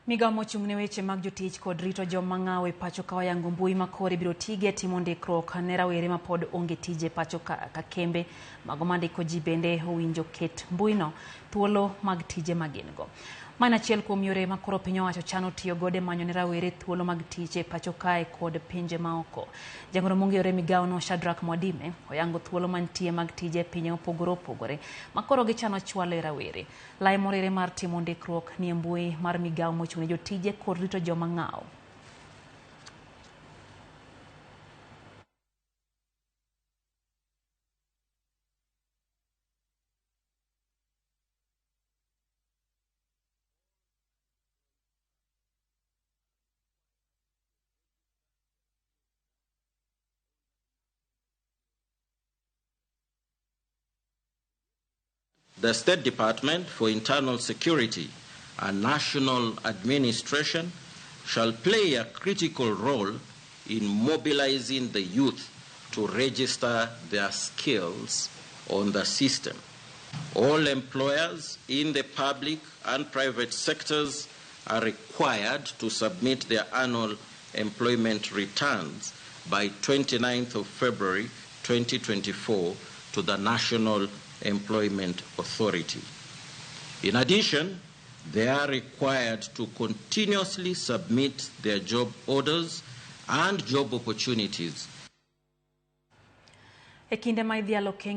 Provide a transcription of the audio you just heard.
Migao mochung' ne weche mag jotich kod rito joma ng'awo e pacho ka oyango mbui ma koro ibiro tige e timo ndikruok ne rawere ma pod onge tije e pacho ka kembe mago mandiko ji bende owinjo ket mbuino thuolo mag tije ma gin go. Ma en achiel kuom yore ma koro piny owacho chano tiyo godo e manyo ne rawere thuolo mag tich e pacho kae kod pinje maoko. Jagoro mong'ere e migawono Shadrack Mwadime oyango thuolo mantie mag tije e pinje mopogore opogore ma koro gichano chwalo e rawere. Lai morere mar timo ndikruok ni e mbui mar migawo mochung' ne jotije kod rito joma ng'awo. The State Department for Internal Security and National Administration shall play a critical role in mobilizing the youth to register their skills on the system. All employers in the public and private sectors are required to submit their annual employment returns by 29th of February 2024 to the National Employment Authority. In addition, they are required to continuously submit their job orders and job opportunities. E kinde ma idhialo okenge